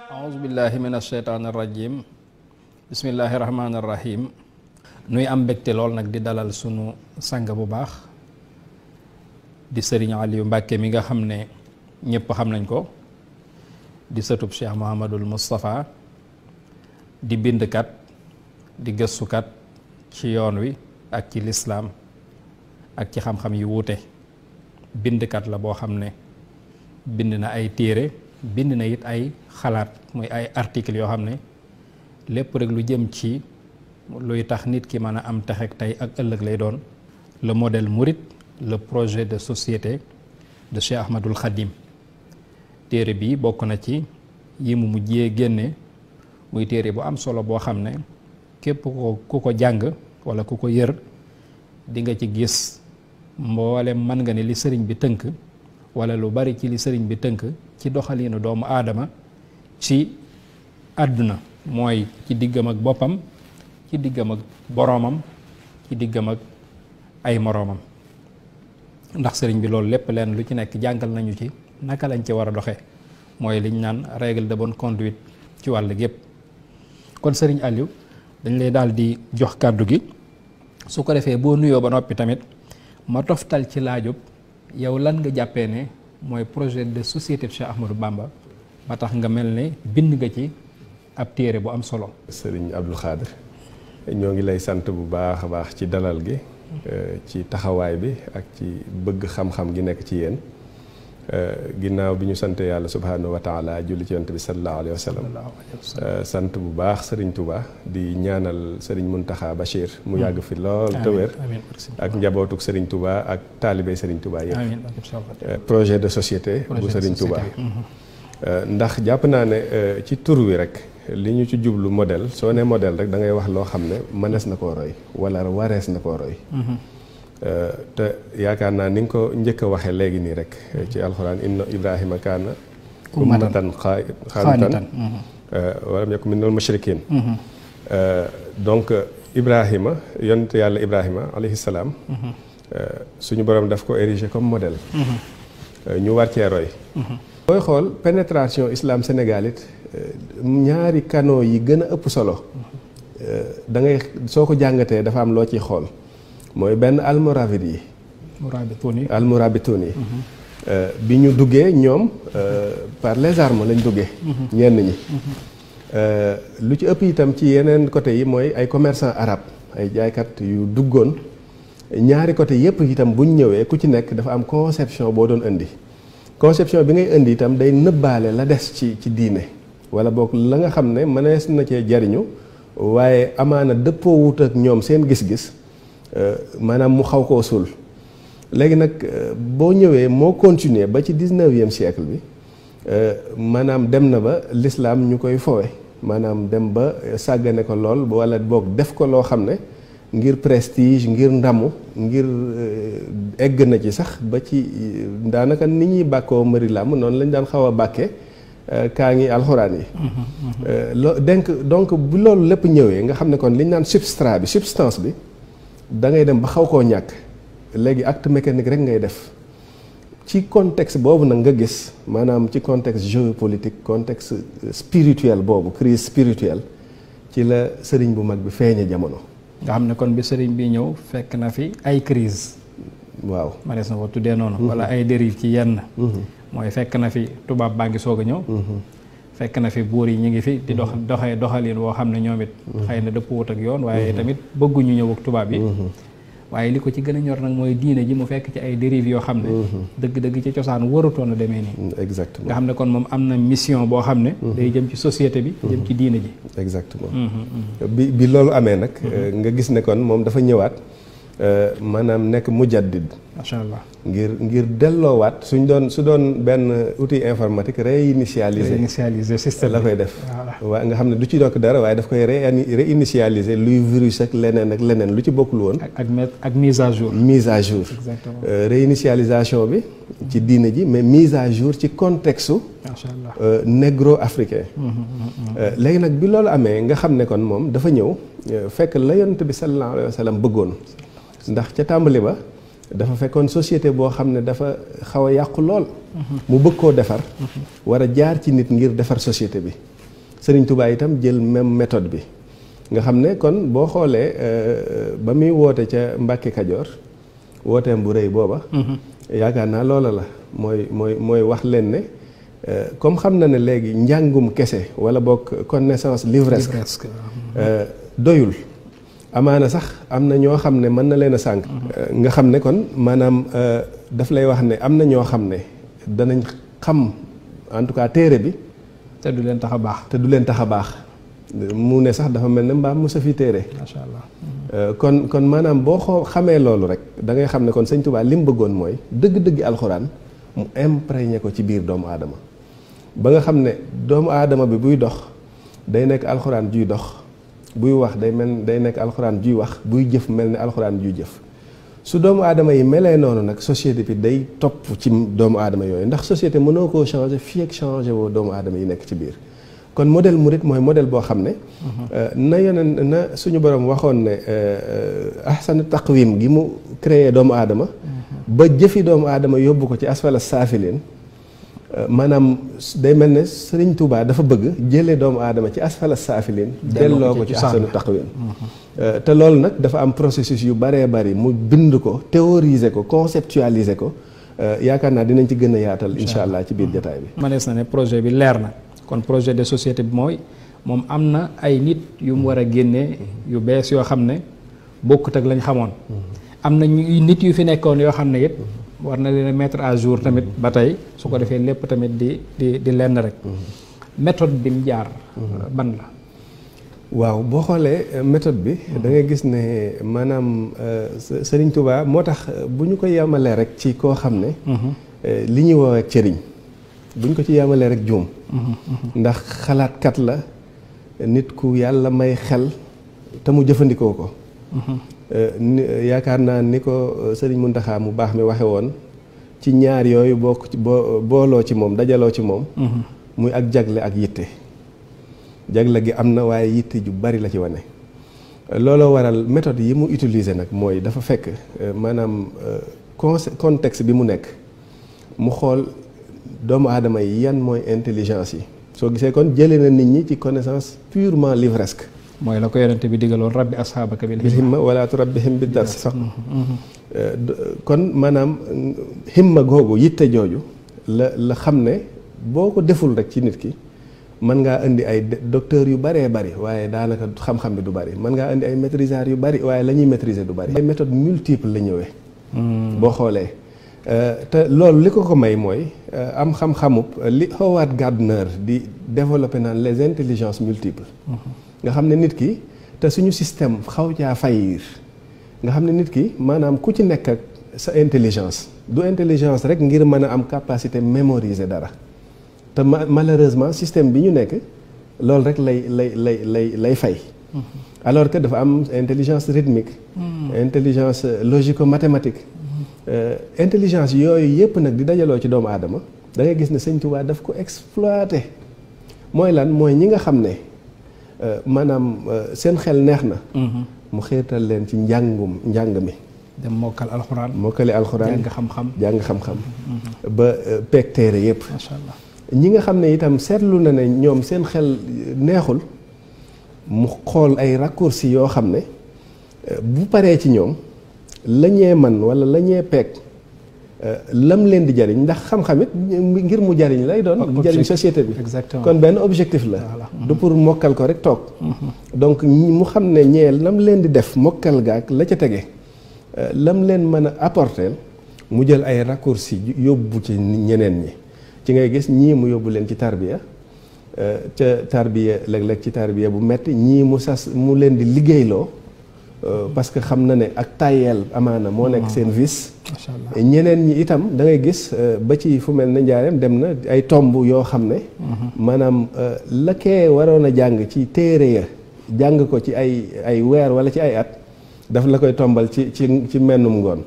auzu billahi min asheytaani rajim bismillahi rahmaani rahim. nuy am mbégte lool nag di dalal sunu sang bu baax di sëriñ Aliou Mbàkke mi nga xam ne ñëpp xam nañ ko, di sëtub Cheikh Mouhamadul Moustapha, di bindkat di gëstukat ci yoon wi ak ci lislaam ak ci xam-xam yu wuute. bindkat la boo xam ne bind na ay téere, bind na it ay xalaat muy ay articles yoo xam ne lépp rek lu jëm ci luy tax nit ki mën a am texek tey ak ëllëg lay doon. le modèle mouride, le projet de société de Cheikh Ahmadul Khadim. téere bi bokk na ci yi mu mujjee génne, muy téere bu am solo boo xam ne képp ku ko jàng wala ku ko yër di nga ci gis mboolem mën nga ne li sëriñ bi tënk wala lu bari ci li sëriñ bi tënk ci doxaliinu doomu aadama ci àdduna, mooy ci diggam ak boppam, ci diggam ak boroomam, ci diggam ak ay moroomam. ndax sëriñ bi loolu lépp leen lu ci nekk jàngal nañu ci naka lañ ci war a doxe, mooy liñ naan règle de bonne conduite ci wàll gépp. kon sëriñ Aliou dañ lay daal di jox kàddu gi, su ko defee boo nuyoo ba noppi tamit ma toftal ci laajub yow lan nga jàppee ne mooy projet de société de Cheikh Ahmadou Bamba ba tax nga mel ne bind nga ci ab téere bu am solo. sëriñ Abdou Khadre, ñoo ngi lay sant bu baax a baax ci dalal gi, ci taxawaay bi ak ci bëgg xam-xam gi nekk ci yéen. ginnaaw bi ñu sant yàlla subhaanahu wa taala julli ci yonent bi sallallahu alayhi wa sallam, sant bu baax Serigne Touba di ñaanal Serigne Mountakha Bachir mu yàgg fi lool te wér ak njabootuk Serigne Touba ak taalibey Serigne Touba yëpp. projet de société bu Serigne Touba. ndax jàpp naa ne ci tur wi rek li ñu ci jublu modèle, soo ne modèle rek da ngay wax loo xam ne mënees na koo roy wala warees na koo roy. te yaakaar naa ni nga ko njëkk a waxee léegi nii rek ci alxuraan, inna Ibrahima kaana ummatan qaanitan walam yakun minal mushrikiin. donc Ibrahima, yonent yàlla Ibrahima alayhi salaam, suñu borom daf ko érigé comme modèle. ñu war cee roy. booy xool pénétration islam Sénégal it ñaari canaux yi gën a ëpp solo da ngay soo ko jàngatee dafa am loo ciy xool. mooy benn almoravid yi almorabitoon yi bi ñu duggee ñoom par les armes lañ duggee ñenn ñi. lu ci ëpp itam ci yeneen côté yi mooy ay commerçant arabe, ay jaaykat yu duggoon. ñaari côté yépp itam buñ ñëwee ku ci nekk dafa am conception boo doon indi. conception bi ngay indi itam day nëbbaale la des ci diine, wala boog la nga xam ne mënees na cee jariñu waaye amaana dëppoo wut ak ñoom seen gis-gis. maanaam mu xaw koo suul. léegi nag boo ñëwee moo continuer ba ci 19e siècle bi, maanaam dem na ba l'islam ñu koy fowe, maanaam dem ba sàggane ko lool wala boog def ko loo xam ne ngir prestige, ngir ndamu, ngir egg na ci sax ba ci daanaka ni ñuy bàkkoo mëri làmm noonu lañ daan xaw a bàkkee kaa ngi alxuraan yi. donc bu loolu lépp ñëwee nga xam ne kon liñ naan substrat bi, substance bi, da ngay dem ba xaw koo ñàkk. léegi acte mécanique rek ngay def. ci contexte boobu nag nga gis maanaam ci contexte géopolitique, contexte spirituel boobu, crise spirituelle, ci la sëriñ bu mag bi feeñe jamono. nga xam ne kon bi sëriñ bi ñëw fekk na fi ay crise. waaw manees na ko tuddee noonu. wala ay dérive ci yenn. mooy fekk na fi tubaab baa ngi soog a ñëw. fekk na fi buur yi ñu ngi fi di doxalin woo xam ne ñoom it xëy na dëpp wut ak yoon, waaye tamit bëgguñu ñëw ak tubaab yi. waaye li ko ci gën a ñor nag mooy diine ji mu fekk ci ay dérive yoo xam ne dëgg-dëgg ci cosaan warutoon a demee nii. exactement nga xam ne kon moom am na mission boo xam ne day jëm ci société bi, jëm ci diine ji. exactement bi loolu amee nag nga gis ne kon moom dafa ñëwaat maanaam nekk mujaddid macha allah ngir delloowaat su doon benn outil informatique réinitialiser système la koy def waaye nga xam ne du ci dokk dara waaye daf koy réinitialiser luy virus ak leneen lu ci bokkul woon ak mise à jour exactement réinitialisation bi ci diine ji mais mise à jour ci contexte macha allah négro africain léegi nag bi loolu amee nga xam ne kon moom dafa ñëw fekk la yonent bi sallallahu alayhi wa sallam bëggoon ndax ca tàmbali ba dafa fekkoon société boo xam ne dafa xaw a yàqu lool mu bëgg koo defar war a jaar ci nit ngir defar société bi Sëriñ Tuubaa itam jël même méthode bi nga xam ne kon boo xoolee ba muy woote ca Mbàkke Kajoor wooteem bu rëy booba yaakaar naa loola la mooy wax leen ne comme xam na ne léegi njàngum kese wala boog connaissance livresque doyul amaana sax am na ñoo xam ne mën na leen a sànq nga xam ne kon maanaam daf lay wax ne am na ñoo xam ne danañ xam en tout cas téere bi te du leen tax a baax mu ne sax dafa mel ne mbaam mu sa fi téere macha allah kon maanaam boo xamee loolu rek da ngay xam ne kon Sëñ Tuubaa li mu bëggoon mooy dëgg-dëggi alxuraan mu imprégné ko ci biir doomu aadama ba nga xam ne doomu aadama bi buy dox day nekk alxuraan juy dox buy wax day nekk alxuraan juy wax buy jëf mel ne alxuraan juy jëf su doomu aadama yi melee noonu nag société bi day topp ci doomu aadama yooyu ndax société mënoo koo changer fii ak changer woo doomu aadama yi nekk ci biir kon modèle murit mooy modèle boo xam ne na suñu borom waxoon ne ahsanu taqwim gi mu créé doomu aadama ba jëfi doomu aadama yóbbu ko ci asfala saafiliin maanaam day mel ne Sëriñ Tuubaa dafa bëgg jëlee doomu aadama ci asfala saafiliin delloo ko ci ahsanu taqwim te loolu nag dafa am processus yu baree bari mu bind ko théoriser ko conceptualiser ko yaakaar naa dinañ ci gën a yaatal incha allah ci biir jotaay bi manees na ne projet bi leer na kon projet de société bi mooy moom am na ay nit yu mu war a génnee yu bees yoo xam ne bokkut ak lañ xamoon am na nit yu fi nekkoon yoo xam ne it war na leen mettre à jour tamit ba tey su ko defee lépp tamit di lenn rek méthode bi mu jaar ban la waaw boo xoolee méthode bi da ngay gis ne maanaam Sëriñ Tuubaa moo tax bu ñu ko yemalee rek ci koo xam ne li ñuy woowee cëriñ bu ñu ko ci yemalee rek juum ndax xalaatkat la nit ku yàlla may xel te mu jëfandikoo ko yaakaar naa ni ko Sëriñ Muntaxa mu baax mi waxe woon ci ñaar yooyu bokk ci booloo ci moom dajaloo ci moom muy ak jagle ak yitte jagle gi am na waaye yitte ju bari la ci wane looloo waral méthode yi mu utiliser nag mooy dafa fekk maanaam contexte bi mu nekk mu xool doomu aadama yi yan mooy intelligence yi soo gisee kon jëlee na nit ñi ci connaissance purement livresque mooy la ko yonente bi digaloon rabbi asxaabaka bil himma wala turabbihim bi dars sax kon maanaam himma googu yitte jooju la xam ne boo ko deful rek ci nit ki mën ngaa indi ay docteurs yu bëree bëri waaye daanaka xam-xam bi du bëri mën ngaa indi ay maîtrisards yu bëri waaye la ñuy maîtriser du bëri ay méthodes multiples la ñëwee boo xoolee te loolu li ko may mooy am xam-xamub li Howard Gardner di développer naan les intelligences multiples nga xam ne nit ki te suñu système xaw caa faillir nga xam ne nit ki maanaam ku ci nekk ak sa intelligence du intelligence rek ngir mën a am capacité mémoriser dara te malheureusement système bi ñu nekk loolu rek lay fay alors que dafa am intelligence rythmique intelligence logico-mathématique intelligence yooyu yépp nag di dajaloo ci doomu aadama da ngay gis ne Sëñ Tuubaa daf ko exploité mooy lan mooy ñi nga xam ne maanaam seen xel neex na mu xeetal leen ci njàng mi dem mokkali alxuraan jàng xam-xam ba peeg téere yépp macha allah ñi nga xam ne itam seetlu na ne ñoom seen xel neexul mu xool ay raccourcis yoo xam ne bu paree ci ñoom la ñee man wala la ñee peeg lam leen di jariñ ndax xam-xam it ngir mu jariñ lay doon jariñ société bi exactement kon benn objectif la du pour mokkal ko rek toog donc mu xam ne ñeel lam leen di def mokkal gaak la ca tege lam leen mën a apporter mu jël ay raccourcis yóbbu ci ñeneen ñi ci ngay gis ñii mu yóbbu leen ci tarbiya ca tarbiya léeg-léeg ci tarbiya bu metti ñii mu leen di liggéeyloo parce que xam na ne ak tayel amaana moo nekk seen vice. macha allah ñeneen ñi itam da ngay gis ba ci fu mel ne njaareem dem na ay tomb yoo xam ne. maanaam la kee waroon a jàng ci téere ya jàng ko ci ay weer wala ci ay at daf la koy tombal ci mennum ngoon.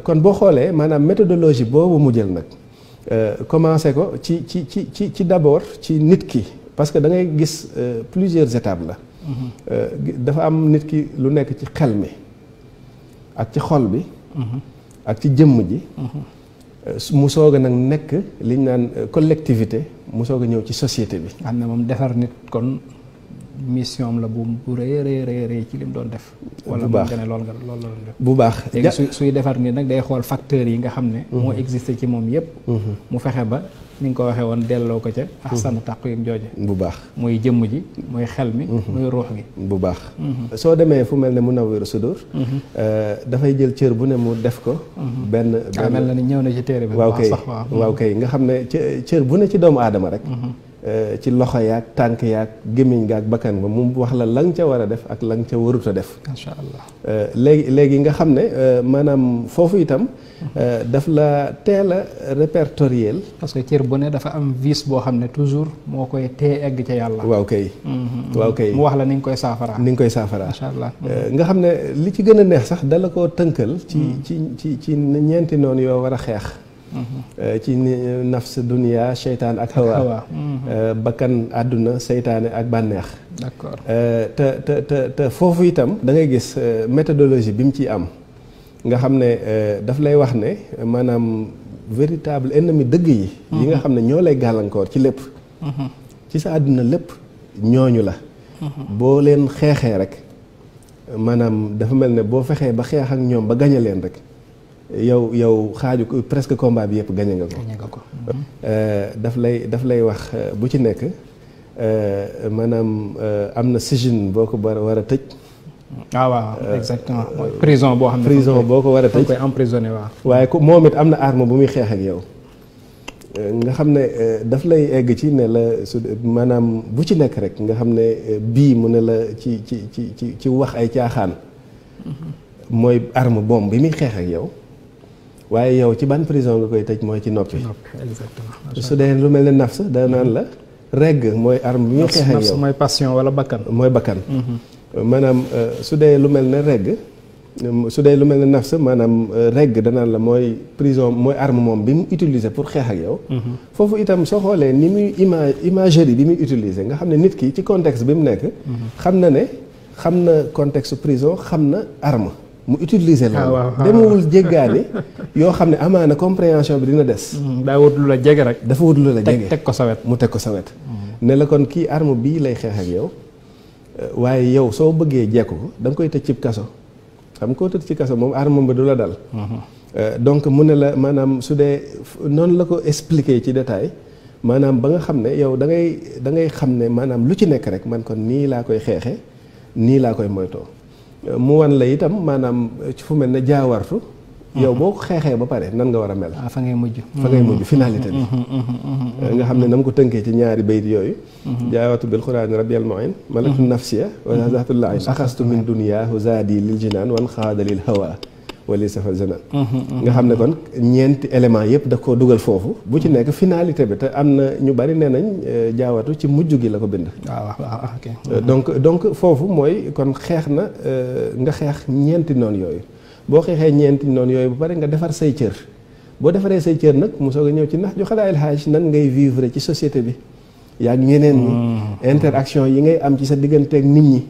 kon boo xoolee maanaam méthodologie boobu mu jël nag commencé ko ci d'abord ci nit ki parce que da ngay gis plusieurs étapes la. dafa am nit ki lu nekk ci xel mi ak ci xol bi. ak ci jëmm ji. mu soog a nag nekk li ñu naan collectivité mu soog a ñëw ci société bi. xam ne moom defar nit kon mission la bu rëy ci li mu doon def. wala bu baax nga ne loolu la doon def. bu baax léegi suy defar nit nag day xool facteurs yi nga xam ne. moo existé ci moom yépp mu fexe ba ni nga ko waxee woon delloo ko ca. ahsanu taqwiim jooje. bu baax muy jëmm ji muy xel mi. muy ruux gi. bu baax. soo demee fu mel ne Munawwirus Sudur. dafay jël cër bu ne mu def ko. benn mel na ni ñëw na ci téere bi. waaw kay nga xam ne cër bu ne ci doomu aadama rek. ci loxo yaag tànk yaag gémmiñ gaag bakkan ba mu wax la la nga ca war a def ak la nga ca warut a def. macha allah léegi nga xam ne maanaam foofu itam daf la teel a répertorier. parce que cër bu ne dafa am vice boo xam ne toujours moo koy tee egg ca yàlla. waaw kay mu wax la ni nga koy saafaraa. ni nga koy saafaraa. macha allah nga xam ne li ci gën a neex sax dala koo tënkal. ci ñeenti noonu yoo war a xeex. ci nafs dunya seytaan ak hawa bakkan àdduna seytaane ak bànneex. d'accord te foofu itam da ngay gis méthodologie bi mu ciy am nga xam ne daf lay wax ne maanaam véritable ennemi dëgg yi. yi nga xam ne ñoo lay gàllankoor ci lépp. ci sa àdduna lépp ñooñu la. boo leen xeexee rek maanaam dafa mel ne boo fexee ba xeex ak ñoom ba gañe leen rek. yow xaaju presque combat bi yëpp gañe nga ko. daf lay wax bu ci nekk maanaam am na sijin boo ko war a tëj. waaw exactement mooy prison boo xam ne. prison boo ko war a tëj koy emprisonné waaw. waaye moom it am na arme bu muy xeex ak yow. nga xam ne daf lay egg ci ne la su maanaam bu ci nekk rek nga xam ne bii mu ne la ci wax ay caaxaan. mooy arme bombe bi muy xeex ak yow. waaye yow ci ban prison nga koy tëj mooy ci noppi. exactement su dee lu mel ne nafs da naan la regg mooy arme bi muy xeex ak yow mooy passion wala bakkan. mooy bakkan. maanaam su dee lu mel ne regg su dee lu mel ne nafs maanaam regg danaan la mooy prison mooy arme moom bi mu utiliser pour xeex ak yow. foofu itam soo xoolee ni muy imagerie bi muy utiliser nga xam ne nit ki ci contexte bi mu nekk. xam na contexte prison xam na arme. mu utiliser loolu demewul jéggaani yoo xam ne amaana compréhension bi dina des. daa wut lu la jege rek. dafa wut lu la jege teg ko sa wet. mu teg ko sa wet. ne la kon kii arme bii lay xeex ak yow waaye yow soo bëggee jekku ko da nga koy tëj cib kaso xam koo tëj ci kaso moom arme ba du la dal. donc mu ne la maanaam su dee noonu la ko expliquer ci détail maanaam ba nga xam ne yow da ngay xam ne maanaam lu ci nekk rek man kon nii laa koy xeexee nii laa koy moytoo. mu wan la itam maanaam ci fu mel ne jaawartu. yow boo ko xeexee ba pare nan nga war a mel. fa ngay mujj. finalité bi. nga xam ne na ma ko tënkee ci ñaari bayt yooyu. jaawartu bil quraani rabbiyal mu'in malaktu nafsiya wa nazahtul la'in axastu min dunyaahu zaadi lil jinaan wan xaada lil hawa wali safal zanan nga xam ne kon ñeenti élément yëpp da koo dugal foofu bu ci nekk finalité bi te am na ñu bari nee nañ jaawatu ci mujj gi la ko bind. waaw ok. donc foofu mooy kon xeex na nga xeex ñeenti noonu yooyu boo xeexee ñeenti noonu yooyu ba pare nga defar say cër boo defaree say cër nag mu soog a ñëw ci nax ju xalaayil xaaj nan ngay vivre ci société bi. yaa ngi ñeneen ñi interaction yi ngay am ci sa digganteeg nit ñi.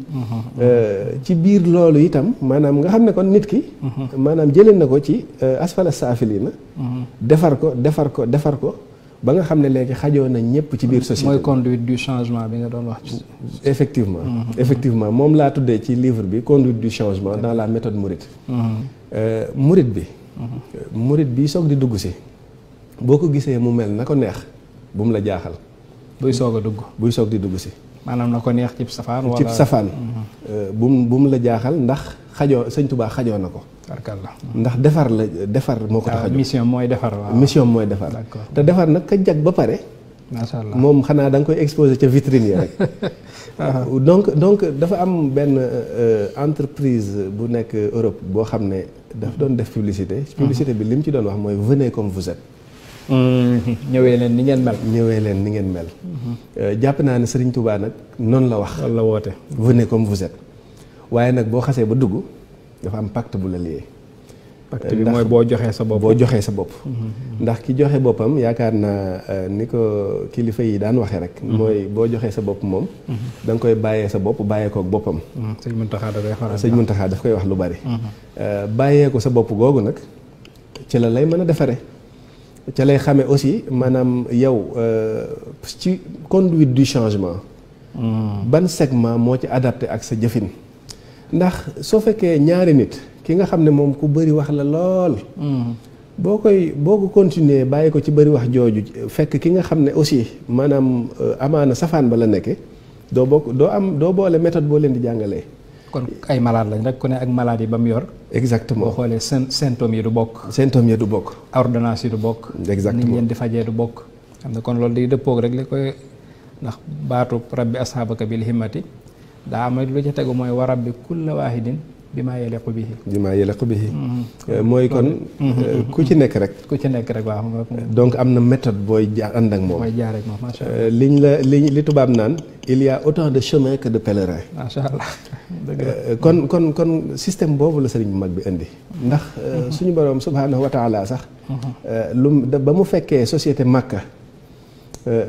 ci biir loolu itam maanaam nga xam ne kon nit ki. maanaam jëlee na ko ci asfala saafiliina defar ko ba nga xam ne léegi xajoo na ñëpp ci biir société. mooy conduite du changement bi nga doon wax. effectivement moom laa tuddee ci livre bi conduite du changement dans la méthode mouride. mouride bi soog di dugg si boo ko gisee mu mel na ko neex bu mu la jaaxal. buy soog di dugg si. maanaam na ko neex cib safaan. wala cib safaan. bu mu la jaaxal ndax xajoo sëñ Tuubaa xajoo na ko. ndax defar moo ko tax a jóg. mission mooy defar waaw. mission mooy defar. te defar nag ka jag ba pare macha allah moom xanaa da nga koy exposé ca vitrine yi rek. donc dafa am benn entreprise bu nekk Europe boo xam ne daf doon def publicité. publicité bi li mu ci doon wax mooy venez comme vous êtes. ñëwee leen ni ngeen mel. ñëwee leen ni ngeen mel. jàpp naa ne Serigne Touba nag noonu la wax. loolu la woote. venez comme vous êtes waaye nag boo xasee ba dugg dafa am pacte bu la lié. pacte bi mooy boo joxee sa bopp. boo joxee sa bopp. ndax ki joxe boppam yaakaar naa ni ko kilifa yi daan waxee rek. mooy boo joxee sa bopp moom. da nga koy bàyyee sa bopp bàyyee kook boppam. sëñ Muntaxa da koy faral. sëñ Muntaxa daf koy wax lu bari. bàyyee ko sa bopp googu nag ci la lay mën a defaree. ca lay xamee aussi maanaam yow ci conduite du changement. ban segment moo ci adapté ak sa jëfin. ndax soo fekkee ñaari nit ki nga xam ne moom ku bëri wax la lool. boo ko continuer bàyyi ko ci bëri wax jooju fekk ki nga xam ne aussi maanaam amaana safaan ba la nekke doo boole méthode boo leen di jàngalee. kon ay malade lañ rek ku ne ak maladie ba mu yor. exactement boo xoolee symptômes yi du bokk. symptômes yi du bokk. ordonnance yi du bokk. exactement ni ñu leen di fajee du bokk. xam ne kon loolu day dëppoog rek li koy ndax baatu rabbi asxaabaka bil himmati daa am lu ci tegu mooy wa rabbi kulla waahidin bi maa yelequ bihi. bi maa yelequ bihi. mooy kon ku ci nekk rek. ku ci nekk rek waaw. donc am na méthode booy ànd ak moom. mooy jaar ak moom macha allah. li tubaab naan il y a autant de chemin que de pèlerins. macha allah dëgg la kon système boobu la sëriñ bu mag bi indi. ndax suñu borom subhaanahu wa taala sax. ba mu fekkee société Makka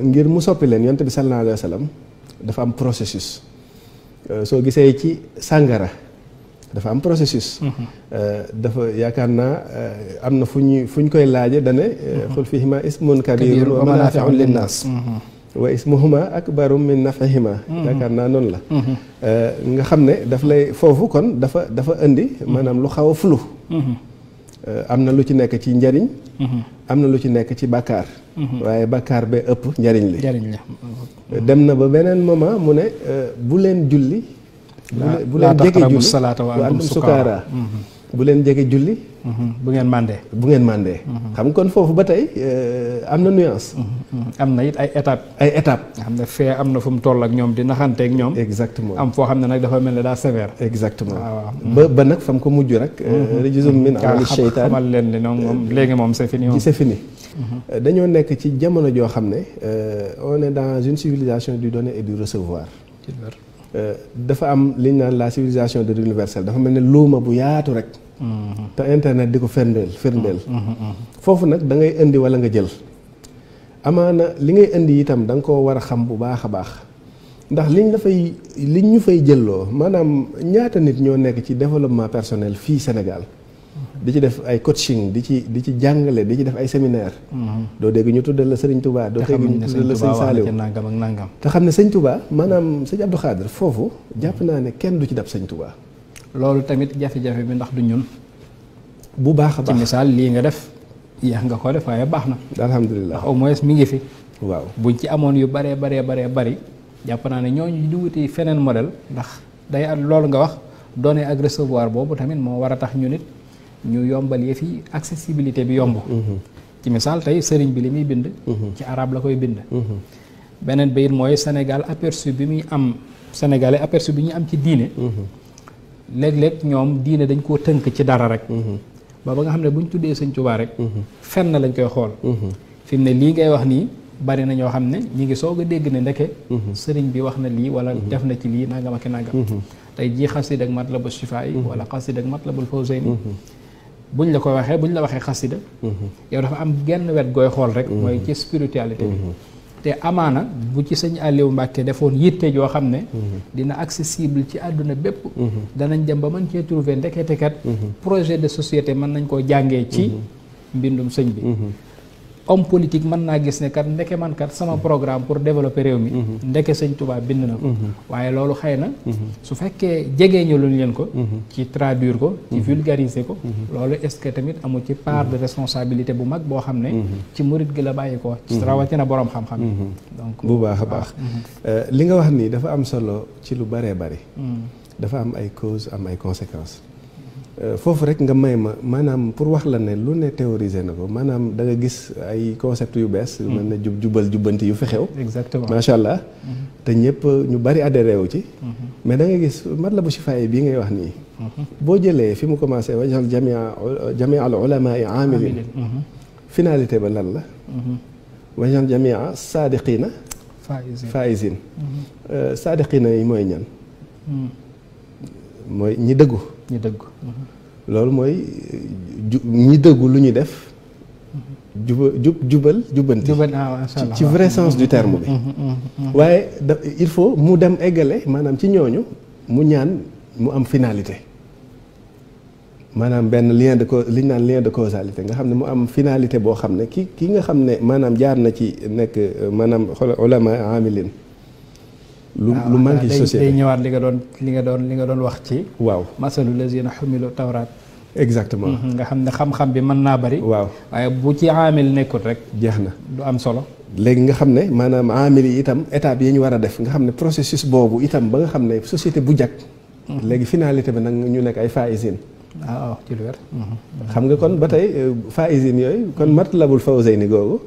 ngir mu soppi leen yonent bi sallallahu alayhi wa sallam dafa am processus. soo gisee ci sàngara dafa am processus. dafa yaakaar naa am na fu ñu koy laaje dane xul fihima ismun kabirun wa manafiun linnas wa ismuhuma akbaru min nafihima yaakaar naa noonu la. nga xam ne daf lay foofu kon dafa indi maanaam lu xaw a flou. am na lu ci nekk ci njariñ. am na lu ci nekk ci bàkkaar. waaye bàkkaar bee ëpp njariñ li. dem na ba beneen moment mu ne bu leen julli. bu leen jege julli wa antum sukaara bu leen jege julli. bu ngeen màndee. xam nga kon foofu ba tey am na nuance. am na it ay étapes. nga xam ne fee am na fu mu toll ak ñoom di naxanteeg ñoom. exactement am foo xam ne nag dafa mel ne daa sévère. exactement ba nag fa mu ko mujj rek. rijzum min amali sheytaan xamal leen ne moom léegi moom c'est fini. c'est fini. dañoo nekk ci jamono joo xam ne on est dans une civilisation du donner et du recevoir. dafa am li ñu naan la civilisation de l'universel dafa mel ne luuma bu yaatu rek. te internet di ko firndeel. foofu nag da ngay indi wala nga jël. amaana li ngay indi itam da nga koo war a xam bu baax a baax ndax liñ ñu fay jëlloo maanaam ñaata nit ñoo nekk ci développement personnel fii Sénégal. di ci def ay coaching di ci jàngale di ci def ay séminaire. doo dégg ñu tuddal la Serigne Touba doo dégg ñu tuddal la Serigne Saliou te xam ne Serigne Touba maanaam Serigne Abdou Khadre foofu jàpp naa ne kenn du ci dab Serigne Touba. loolu tamit jafe-jafe bi ndax du ñun. bu baax a baax ci misaal lii nga def yéex nga ko def waaye baax na. alhamdulilah ndax au moins mi ngi fi. waaw buñ ci amoon yu baree bari jàpp naa ne ñooñu di wuti feneen modèle ndax day am loolu nga wax donner ak recevoir boobu tamit moo war a tax ñu nit ñu yombal yëf yi accessibilité bi yomb. ci misaal tey sëriñ bi li muy bind. ci arabe la koy bind. beneen bayit mooy Sénégal aperçu bi muy am sénégalais aperçu bi ñu am ci diine. léeg-léeg ñoom diine dañ koo tënk ci dara rek. ba nga xam ne bu ñu tuddee Sëñ Tuubaa rek. fenn lañ koy xool. fi mu ne lii ngay wax nii bari na ñoo xam ne ñi ngi soog a dégg ne ndeke. sëriñ bi wax na lii wala def na ci lii nangam ak nangam. tey jii xasida ak Matlabul Shifaa yi wala xasida ak Matlabul Fawzayni buñ la ko waxee buñ la waxee xasida yow dafa am genn wet gooy xool rek mooy ci spiritualité bi te amaana bu ci sëñ Aliou Mbacke defoon yitte joo xam ne dina accessible ci àdduna bépp danañ dem ba mën cee trouver ndeketekat projet de société mën nañ koo jàngee ci mbindum sëñ bi homme politique mën naa gis ne kat ndeke man kat sama programme pour développer réew mi ndeke sëñ Touba bind na ko waaye loolu xëy na su fekkee jegee ñu luñ leen ko ci traduire ko ci vulgariser ko loolu est-ce que tamit amul ci part de responsabilité bu mag boo xam ne ci murit gi la bàyyi ko ci rawatina boroom xam-xam yi donc bu baax a baax li nga wax nii dafa am solo ci lu bëree bëri dafa am ay causes am ay conséquences foofu rek nga may ma maanaam pour wax la ne lu ne théorisé na ko maanaam da nga gis ay concept yu bees yu mel ne jubal jubbanti yu fi xew exactement macha allah te ñëpp ñu bari adhéré wu ci mais da nga gis matlabu shifaay bii ngay wax nii boo jëlee fi mu commencé wajal jamia al ulama i amilin finalité ba lan la wajal jamia saadiqina faizin saadiqina yi mooy ñan mooy ñi dëggu loolu mooy ñi dëggu lu ñuy def jubal jubbanti ci vrai sens du terme bi waaye il faut mu dem eggale maanaam ci ñooñu mu ñaan mu am finalité maanaam benn li ñu naan lien de causalité nga xam ne mu am finalité boo xam ne ki nga xam ne maanaam jaar na ci nekk maanaam ulama amilin lu manqué ci société day ñëwaat li nga doon wax ci waaw masalu lazina xumilu tawraat exactement nga xam ne xam-xam bi mën naa bari waaw waaye bu ci amil nekkut rek jeex na du am solo léegi nga xam ne maanaam amil yi itam étape yi ñu war a def nga xam ne processus boobu itam ba nga xam ne société bu jag léegi finalité bi nag ñu nekk ay faïsine waaw ci lu wér xam nga kon ba tey faïsine yooyu kon matlabul fawzayni googu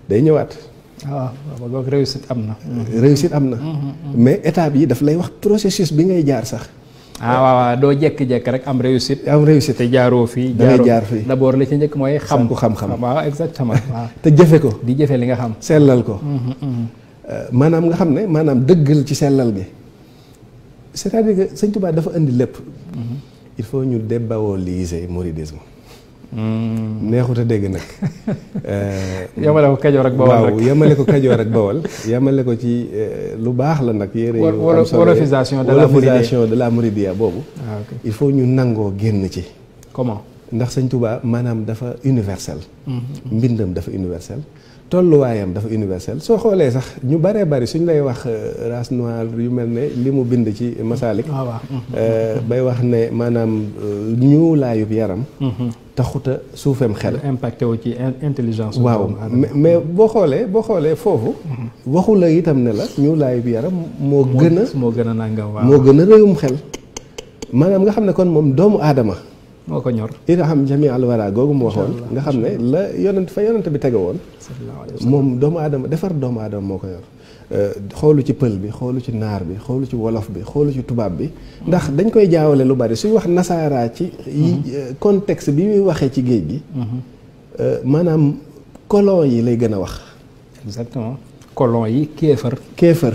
day ñëwaat waaw boog réussite am na mais étape yi daf lay wax processus bi ngay jaar sax waaw doo jekk-jekk rek am réussite te jaaroo fii dangay jaar fii d'abord li ci njëkk mooy xam-xam waaw exactement waaw te jëfe ko di jëfe li nga xam sellal ko maanaam nga xam ne maanaam dëggal ci sellal bi c'est-à-dire que Sëñ Tuubaa dafa indi lépp il faut ñu débawoliser mouridisme neexut a dégg nag yamale ko Kajoor ak Bawol waaw yamale ko Kajoor ak Bawol yamale ko ci lu baax la nag yére yu am solo wolofisation de la Mouridia boobu il faut ñu nangoo génn ci comment ndax Sëñ Tuubaa maanaam dafa universel mbindam dafa universel tolluwaayam dafa universel soo xoolee sax ñu baree bari suñ lay wax race noire yu mel ne li mu bind ci Masaalik bay wax ne maanaam ñuulaayub yaram taxuta suufeem xel impacté wu ci intelligence waaw mais boo xoolee foofu waxu la itam ne la ñuulaayub yaram moo gën a nangam moo gën a réyum xel maanaam nga xam ne kon moom doomu aadama moo ko ñor ita xam jami al wara googu mu waxoon nga xam ne la yonent bi tege woon moom doomu aadama defar doomu aadama moo ko yor xoolu ci pël bi xoolu ci naar bi xoolu ci wolof bi xoolu ci tubaab bi ndax dañ koy jaawale lu bari suy wax nasaaraa ci contexte bi muy waxee ci géej gi maanaam colon yi lay gën a wax exactement colon yi kéefër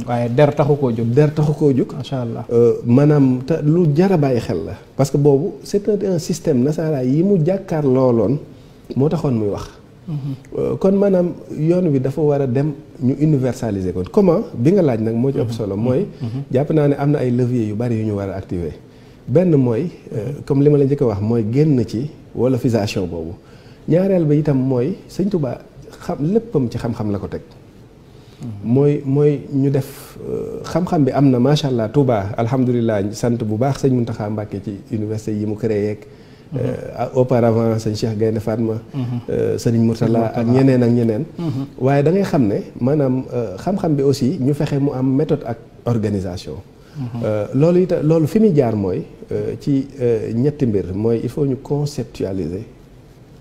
waaye der taxu koo jóg macha allah maanaam te lu jar a bàyyi xel la parce que boobu c'est un système nasara yi mu jàkkaar looloon moo taxoon muy wax kon maanaam yoon wi dafa war a dem ñu universaliser ko comment bi nga laaj nag moo ci ëpp solo mooy jàpp naa ne am na ay leviers yu bari yu ñu war a activer benn mooy comme li ma la njëkk a wax mooy génn ci wolofisation boobu ñaareel ba itam mooy Sëñ Tuubaa léppam ci xam-xam la ko teg mooy ñu def xam-xam bi am na macha allah Touba alhamdulilah sant bu baax sëñ Mountakha Mbacké ci université yi mu créé yeeg auparavant sëñ Cheikh Gaynde Fatma sëriñ Mourtala ak ñeneen waaye da ngay xam ne maanaam xam-xam bi aussi ñu fexe mu am méthode ak organisation loolu fi muy jaar mooy ci ñetti mbir mooy il faut ñu conceptualiser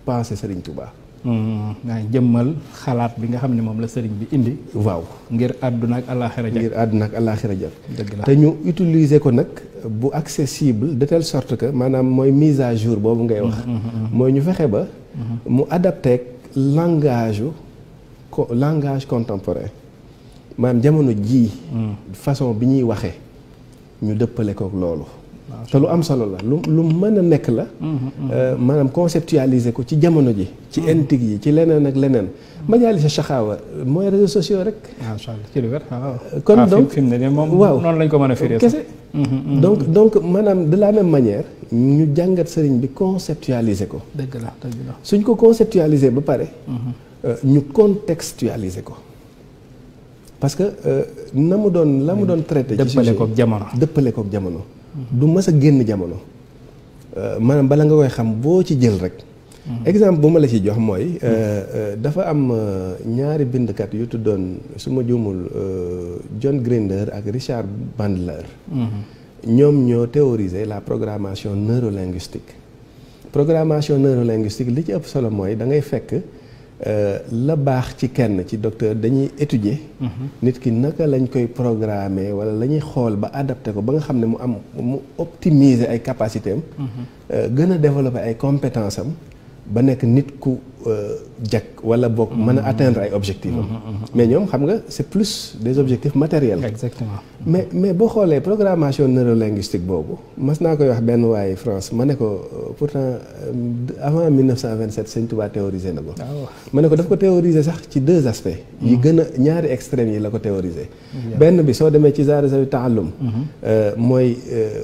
pensée sëriñ Touba nga jëmmal xalaat bi nga xam ne moom la sëriñ bi indi waaw ngir àdduna ak àllaaxira jag dëgg la te ñu utiliser ko nag bu accessible de telle sorte que maanaam mooy mise à jour boobu ngay wax mooy ñu fexe ba mu adapté langage contemporain maanaam jamono jii façon bi ñuy waxee ñu dëppale kook loolu te lu am solo la lu mën a nekk la maanaam conceptualiser ko ci jamono ji ci intique yi ci leneen ak leneen majaalisa saxaawa mooy réseaux sociaux rek macha allah ci lu wér kon donc fi mu ne moom waaw noonu lañ ko mën a firee kese donc maanaam de la même manière ñu jàngat sëriñ bi conceptualiser ko dëgg la suñ ko conceptualiser ba pare ñu contextualiser ko parce que la mu doon traité ci dëppale kook jamono du mës a génn jamono maanaam bala nga koy xam boo ci jël rek exemple bu ma la ci jox mooy dafa am ñaari bindkat yu tuddoon su ma juumul John Grinder ak Richard Bandler ñoom ñoo théoriser la programmation neurolinguistique. Programmation neurolinguistique li ci ëpp solo mooy da ngay fekk la baax ci kenn ci docteur dañuy étudier nit ki naka lañ koy programmer wala la ñuy xool ba adapté ko ba nga xam ne mu optimiser ay capacités am gën a développer ay compétences am ba nekk nit ku jag wala boog mën a atteindre ay objectifs am mais ñoom xam nga c'est plus des objectifs matériels. Exactement. mais boo xoolee programmation neurolinguistique boobu mas naa koy wax benn waaye France ma ne ko pourtant avant 1927 Sëñ Touba théorisé na ko. ma ne ko daf ko théoriser sax ci deux aspects. yi gën a ñaari extrêmes yi la ko théoriser. benn bi soo demee ci Zaadu Zawi Taallum mooy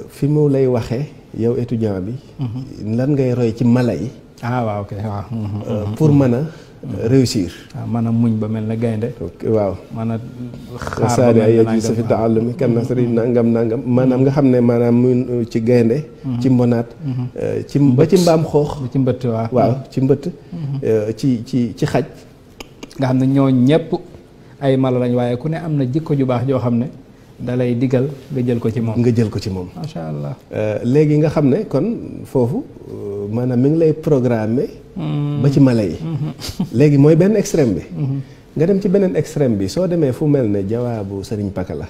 fi mu lay waxee yow étudiant bi. lan ngay roy ci mala yi. waaw ok waaw. pour mën a réussir. waaw mën a muñ ba mel ne gaynde. waaw mën a xaar ba mel ne sa fi taallumi kan nasri nangam maanaam nga xam ne maanaam mu ci gaynde. ci mbonaat. ba ci mbaam xoox. ci mbëtt waaw ci mbëtt. ci xaj. nga xam ne ñoo ñëpp ay mala lañ waaye ku ne am na jikko ju baax joo xam ne da lay digal nga jël ko ci moom. nga jël ko ci moom. macha allah. léegi nga xam ne kon foofu maanaam mi ngi lay programmer. ba ci mala yi. léegi mooy benn extrême bi. nga dem ci beneen extrême bi soo demee fu mel ne jawaabu Sëriñ Pakala.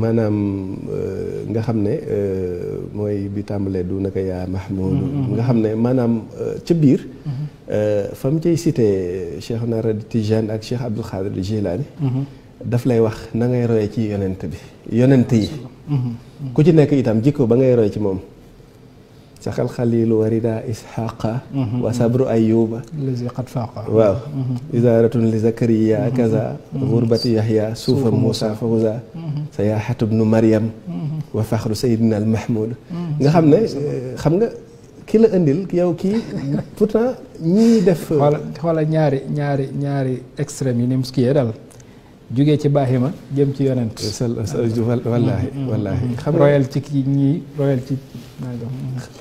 maanaam nga xam ne mooy bi tàmbalee du naka yaa Mahmoud. nga xam ne maanaam ca biir. fa mu cay cité Cheikh Narad Tijaan ak Cheikh Abdul Xaadir Jilaani. daf lay wax na ngay roye ci yonent yi. ku ci nekk itam jikko ba ngay roy ci moom. saxal xalilu warida isxaqa wa sabru ayuba lazi qad faqa waaw isaaratun li zakariya kaza gurbati yahya suufa moussa fawza sayaxatu bnu mariam wa faxru sayidina al mahmoud nga xam nga ki la indil yow kii pourtant ñii def xoola ñaari extrêmes yi ni mu skiyee dal jógee ci baaxima jëm ci yonent wallaahi xam nga royal ci kii ñii royal ci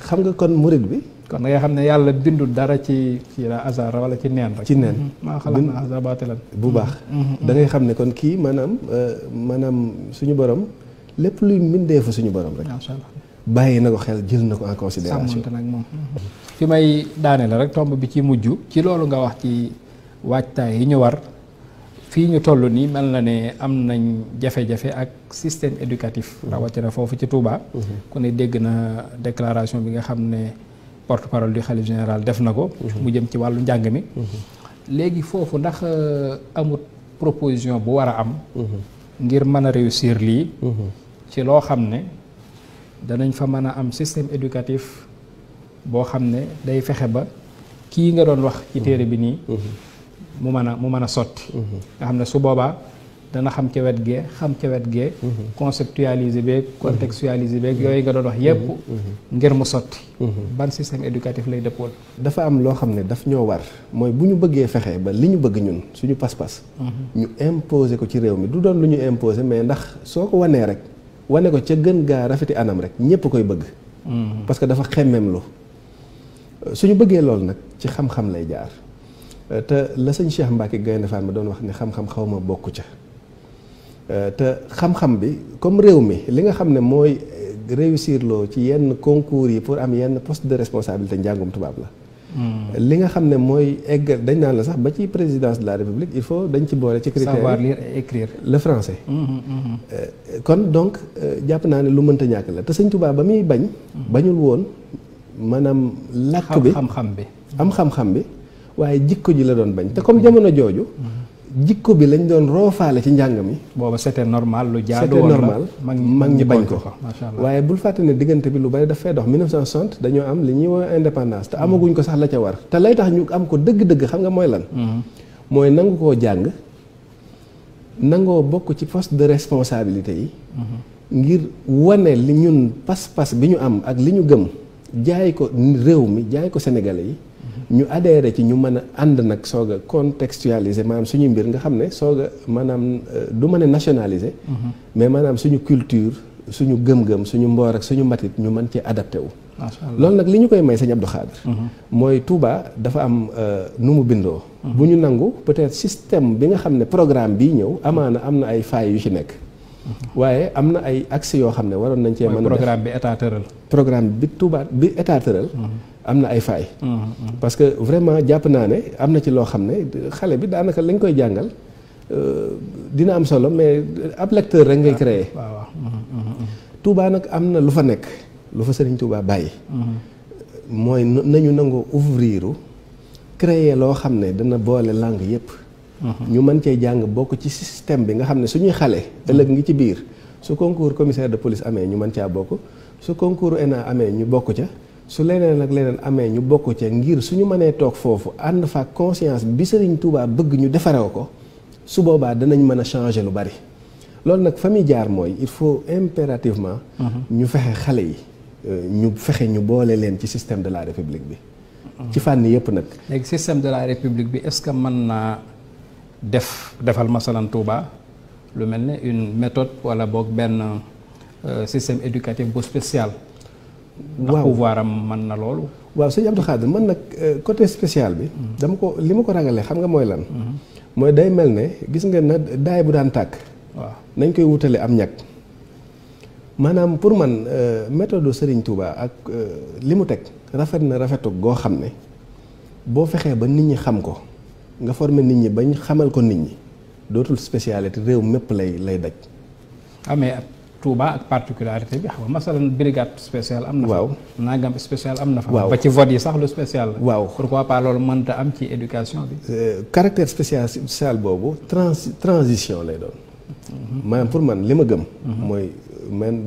xam nga kon murid bi kon da nga xam ne yàlla bindul dara ci la hasard wala ci neen rek ci neen maa xalaat na hasard baatilan bu baax da ngay xam ne kon kii maanaam suñu borom lépp luy mbindee fa suñu borom rek macha allah bàyyi na ko xel jël na ko en considération sàmmante nag moom fi may daane la rek tomb bi ci mujj ci loolu nga wax ci waajtaay yi ñu war fii ñu toll nii mel na ne am nañ jafe-jafe ak système éducatif rawatina foofu ci Touba. ku ne dégg na déclaration bi nga xam ne porte-parole du khalife général def na ko mu jëm ci wàllu njàng mi léegi foofu ndax amut proposition bu war a am ngir mën a réussir lii ci loo xam ne danañ fa mën a am système éducatif boo xam ne day fexe ba kii nga doon wax ci téere bi nii mu mën a sotti nga xam ne su boobaa dana xam ca wet gee xam ca wet gee conceptualiser beeg contextualiser beeg yooyu nga doon wax yépp ngir mu sotti ban système éducatif lay dëppool dafa am loo xam ne daf ñoo war mooy bu ñu bëggee fexe ba li ñu bëgg ñun suñu pas-pas ñu imposer ko ci réew mi du doon lu ñu imposer mais ndax soo ko wanee rek wane ko ca gën gaa rafeti anam rek ñépp koy bëgg parce que dafa xemmem lu suñu bëggee loolu nag ci xam-xam lay jaar te la sëñ Cheikh Mbacke Gaynde Fatma doon wax ne xam-xam xaw ma bokku ca te xam-xam bi comme réew mi li nga xam ne mooy réussir loo ci yenn concours yi pour am yenn poste de responsabilité njàngum tubaab la li nga xam ne mooy egg dañ naan la sax ba ci présidence de la République il faut dañ ci boole ci critère savoir lire et écrire le français kon donc jàpp naa ne lu mënta ñàkk la te sëñ Tuubaa ba muy bañul woon maanaam làkk bi xam-xam bi am xam-xam bi waaye jikko ji la doon bañ te comme jamono jooju jikko bi lañ doon roofaale ci njàng mi booba c'était normal lu jaadu c'était normal mag ñi bañ ko macha allah waaye bul fàtte ne diggante bi lu bari daf fay dox 1960 dañoo am li ñuy woowee indépendance te amaguñ ko sax la ca war te lay tax ñu am ko dëgg-dëgg xam nga mooy lan mooy nangu koo jàng nangoo bokk ci poste de responsabilité yi ngir wane li ñun pas-pas bi ñu am ak li ñu gëm jaay ko réew mi jaay ko sénégalais yi ñu adhéré ci ñu mën a ànd nag soog a contextualiser maanaam suñu mbir nga xam ne soog a maanaam du mën a nationaliser mais maanaam suñu culture suñu gëm-gëm suñu mboor ak suñu mbatit ñu mën ci adapté wu loolu nag li ñu koy may sëñ Abdou Khadre mooy Touba dafa am nu mu bindoo bu ñu nangu peut-être système bi nga xam ne programme bii ñëw amaana am na ay failles yu ci nekk waaye am na ay axes yoo xam ne waroon nañ cee mën a def programme bi état tëral. programme bi Touba bi état tëral. am na ay failles. parce que vraiment jàpp naa ne am na ci loo xam ne xale bi daanaka lañ koy jàngal dina am solo mais ab lecteur rek ngay créer. Touba nag am na lu fa nekk lu fa Serigne Touba bàyyi. mooy nañu nangoo ouvriru créer loo xam ne dana boole langue yépp ñu mën cee jàng bokk ci système bi nga xam ne suñuy xale ëllëg ngi ci biir su concours commissaire de police amee ñu mën caa bokk su concours ENA amee ñu bokk ca su leneen ak leneen amee ñu bokk ca ngir suñu mënee toog foofu ànd fa conscience bi Serigne Touba bëgg ñu defaree ko su boobaa danañ mën a changer lu bari loolu nag fa muy jaar mooy il faut impérativement ñu fexe xale yi ñu fexe ñu boole leen ci système de la république bi ci fànn yëpp nag léegi système de la république bi est-ce que mën naa defal masalan Touba lu mel ne une méthode wala boog benn système éducatif bu spécial ndax pouvoir am mën na loolu waaw sëñ Abdou Khadre man nag côté spécial bi dama ko li ma ko ragalee xam nga mooy lan mooy day mel ne gis nga na daay bu daan tàkk waaw nañ koy wutale am ñag maanaam pour man méthode Serigne Touba ak li mu teg rafet na rafetu goo xam ne boo fexee ba nit ñi xam ko nga former nit ñi bañ xamal ko nit ñi dootul spécialité réew mépp lay daj. mais Touba ak particularité bi xam nga masalan brigade spéciale am na fa. waaw nangam spécial am na fa. waaw ba ci vote yi sax lu spécial la. waaw pourquoi pas loolu mënta am ci éducation bi. caractère spécial boobu transition lay doon. maanaam pour man li ma gëm. mooy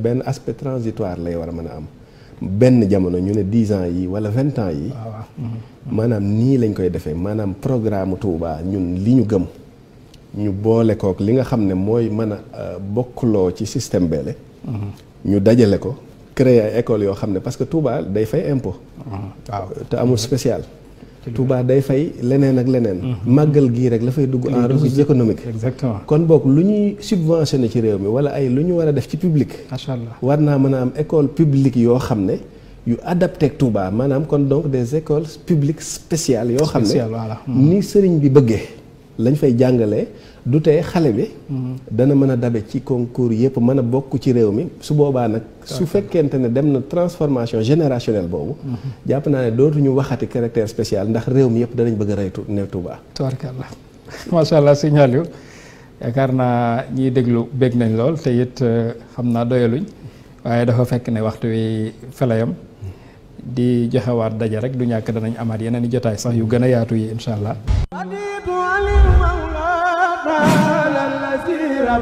benn aspect transitoire lay war a mën a am. benn jamono ñu ne 10 ans yi wala 20 ans yi. maanaam nii lañ koy defee maanaam programme Touba ñun li ñu gëm. ñu boole kook li nga xam ne mooy mën a bokkuloo ci système beele ñu dajale ko créer ay écoles yoo xam ne parce que Touba day fay impôt. waaw te amul spécial. Touba day fay leneen ak leneen. màggal gii rek la fay dugg en ressources économiques. exactement kon boog lu ñuy subventionné ci réew mi wala ay lu ñu war a def ci public. macha allah war naa mën a am école publique yoo xam ne yu adapté ak Touba maanaam kon donc des écoles publiques spéciales yoo xam ne ni sëriñ bi bëggee lañ fay jàngalee du tee xale bi dana mën a dabe ci concours yëpp mën a bokk ci réew mi su boobaa nag su fekkente ne dem na transformation générationnelle boobu jàpp naa ne dootuñu waxati caractère spécial ndax réew mi yëpp danañ bëgg a rey ne Touba. tabarkalla macha allah sëñ Aliou yaakaar naa ñiy déglu bég nañ lool te it xam naa doyaluñ waaye dafa fekk ne waxtu wi felayam di joxewaat daje rek du ñàkk danañ amaat yeneen i jotaay sax yu gën a yaatu yi incha allah. la